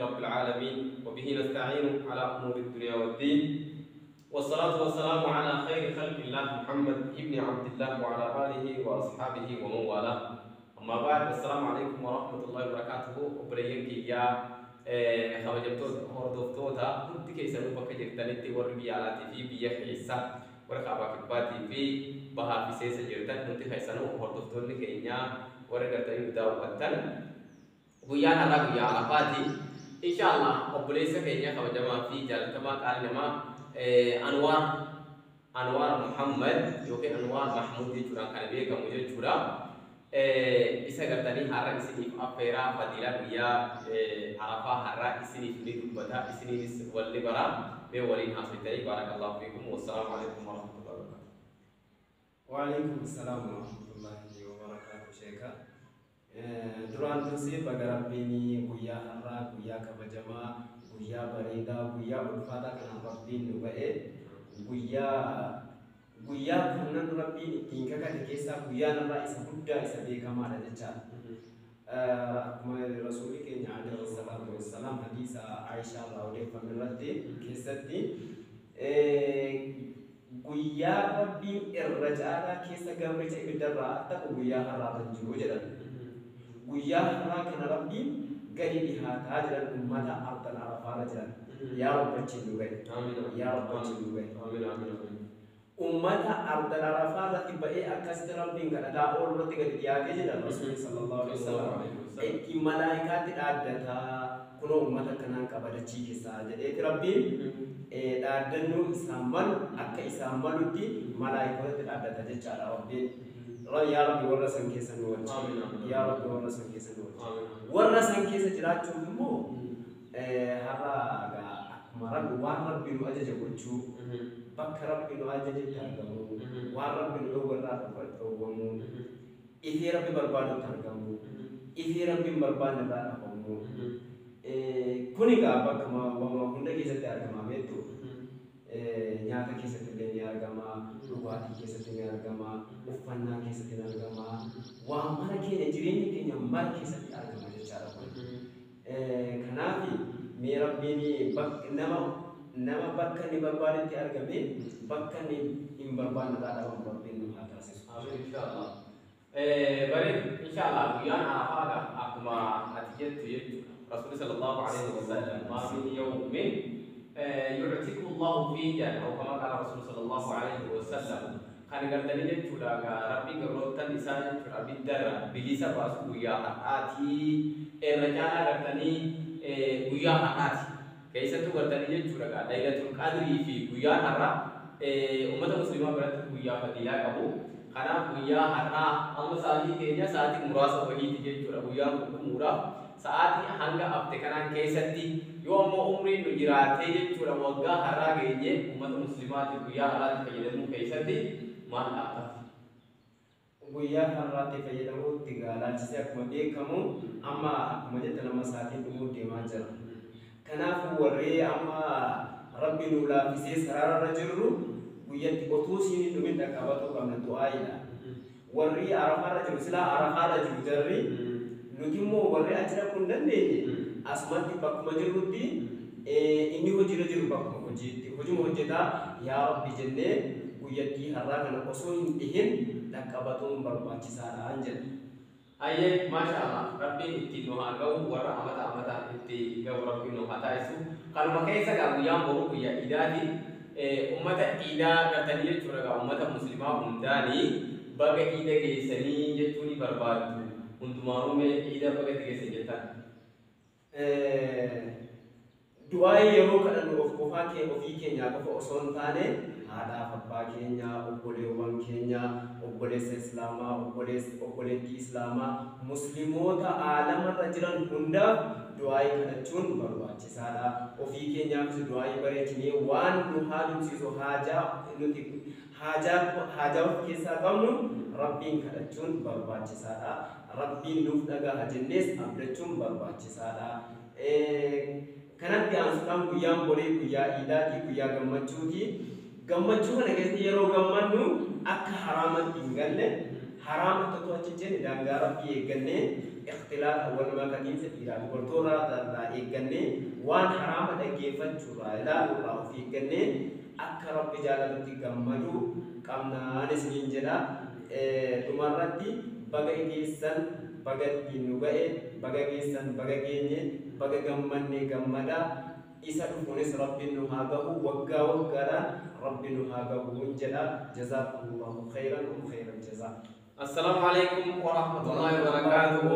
رب العالمين وبه نستعين على أمور الدنيا والدين والصلاة والسلام على خير خلق الله محمد ابن عبد الله وعلى آله وأصحابه ومن والاه. أما بعد، السلام عليكم ورحمة الله وبركاته. Obboleeyyan kiyyaa kabajamtoota hordoftoota hundi keessanuu bakka jirtanitti, warri biyya alaatii fi biyya keessa, warra kaabaa kibbaatii fi bahaa fi seessa jirtan hundi keessanuu, hordoftoonni keenyaa warri gartanii nu daawwattan, guyyaan har'aa guyyaa Arafaati. Inshallah obboleessa keenya kabajamaa fi jaalatamaa qaalii namaa Anwaar Muhammad yookiin Anwaar Mahmud jechuudhaan kan beekamu jechuudha. Isa gartanii har'a isiniif affeeraa fadiilaa guyyaa Arafaa har'a isiniif ni dubbata, isiniinis walli bara mee waliin haasofitanii. Baarakallahu fiikum, wassalaamu alaikum warahmatullahi wabarakatuh. Waalaikum salaam warahmatullahi wabarakatuh, sheeka. Duraan dursee baga Rabbiin guyyaa har'aa, guyyaa kabajamaa, guyyaa bareedaa, guyyaa ulfaataa kanaan Rabbiin nu ga'e, guyyaa kurnan Rabbiin ittiin kakate keessaa guyyaan har'aa isa guddaa, isa beekamaadha jechaadha. Akkuma Rasuulli keenya alayhi salaatu wassalaam hadiisa Aayishaa irraa odeeffame irratti keessatti, guyyaa Rabbiin irra caalaa keessa gabricha ibiddarraa attaqu guyyaa har'aa kan jiru jedhan. Guyyaa har'aa kana Rabbiin gadi dhihaataa jedhan ummata ardan Arafaarra jiran. Yaa Rabbi, achiin nu gahe. Yaa Rabbi, achiin nu gahe. Ummata ardan Arafaa irratti ba'ee akkasitti Rabbiin kadhataa oolu irratti gadi dhiyaatee jedhan Rasuulli sallallahu alaihi wasallam. Itti malaayikaatti dhaaddataa, kunoo ummata akkanaan qaba dachii keessaa jedheeti Rabbiin dhaaddannoo isaan malu, akka isaan malutti malaayikootatti dhaaddata jechaadha Rabbiin. Yaa Rabbi, warra san keessa nu wajji. Yaa Rabbi, warra san keessa nu wajji. Warra san keessa jiraachuuf immoo har'a akkuma Rabbi waan Rabbi nu ajaje gochuu, bakka Rabbi nu ajajetti argamuu, waan Rabbi nu dhowwe irraa dhowwamuu, ifee Rabbi barbaadutti argamuu, ifee Rabbi hin barbaanne irraa dhabamuu. Kun egaa bakka hunda keessatti argama beektu. Nyaata keessatti illee ni argama, dhugaatii keessatti ni argama, uffannaa keessatti ni argama. Waan mara keenya, jireenya keenya mara keessatti argama jechaadha kun. Kanaaf mee Rabbiin nama bakka inni barbaadetti argame, bakka inni hin barbaanne irraa dhabamu Rabbiin nu haa taasisu. Amiin, inshallah. Bareedu, inshallah guyyaan Arafaa akkuma ati jettu jechuudha. Rasuulli sallallahu alaihi wasallam ما من يوم يعتق الله فيه أو كما قال الرسول صلى الله عليه وسلم kan gartanii jechuudha Rabbiin gabroottan isaa jechuudha abiddarra bilisa baasu guyyaa har'aatii, irra caalaa gartanii guyyaa har'aati. Keessattuu gartanii jechuudha Laylatul Qadrii fi guyyaan har'aa uummata musliimaa biratti guyyaa fadiilaa qabu. Kanaaf guyyaa har'aa amma sa'aatii keenya sa'aatii muraasa wahiiti jechuudha guyyaan kun dhumuudhaaf. Sa'aatii hanga hafte kanaan keessatti yoo ammoo umriin nu jiraatee jechuudha waggaa har'aa geenye, uummata musliimaatiif guyyaa har'aatti fayyadamuu keessatti maal dhaabata? Guyyaa har'aatti fayyadamuutti laalchisee akkuma beekamu amma akkuma jette nama sa'aatiin dhumuu deemaa jira. Kanaafuu warri amma Rabbi nu laaffisee sarararra jirru guyyatti otuu siin hin dhumin dhaqqabatuu qabna du'aayidha. Warri Arafaarra jiru silaa Arafaarra jiru jarri, nuti immoo warri achi dhaquu hin dandeenye asumatti bakkuma jirrutti, inni hojiirra jiru bakkuma hojiitti hojuma hojjetaa yaa Rabbi jennee guyyattii har'aa kana osoo hin dhihin dhaqqabatuun barbaachisaadha jedha. Hayyee, maasha Allah, Rabbiin ittiin nu haa ga'u, warra amata amataan itti ga'u Rabbiin nu haa taasisu. Kanuma keessa gaa guyyaan boruu guyyaa iidaati. Ummata iidaa gartanii jechuudha gaa ummata muslimaa hundaanii baga iida geessanii jechuun ni barbaaddu. Hundumaanuu mee iida baga itti geessan jettan. Du'aa yeroo kadhannu of qofaa kee ofii keenyaa qofa osoo hin taane haadhaaf abbaa keenya, obboleewwan keenya, obboleessa islaamaa, obboleettii islaamaa, musliimoota aalamarra jiran hundaaf du'aayii kadhachuun barbaachisaadha. Ofii keenyaafis du'aayii bareechinee waan nu haajomsiisu, haajaa nuti haajaa of keessaa qabnu Rabbiin kadhachuun barbaachisaadha. Rabbiin nuuf dhagaha jennees abdachuun barbaachisaadha. Kanatti aansuudhaan guyyaan borii guyyaa iidaati, guyyaa gammachuuti. Gammachuu kana keessatti yeroo gammannu akka haraamatti hin galle, Haraama tokko achi jenne daangaa Rabbii eeggannee, ikhtilaaxa wal makatiinsa dhiiraa dubartoota irraa eeggannee, waan haraama dhaggeeffachuurraa ilaaluurraa of eeggannee akka Rabbi jaalatutti gammaduu qabnaan isiniin jedha. Dhumarratti baga geessan, baga ittiin nu ga'e, baga geessan, baga geenye, baga gammanne, gammadaa isa dhufuunis Rabbiin nu haa gahu, waggaa waggaadhaan Rabbi nu haa gahu jedha. Jazaakumullahu khayran wa khayran jazaa. Assalaamu alaikum wa rahmatullahi wa barakatuhu.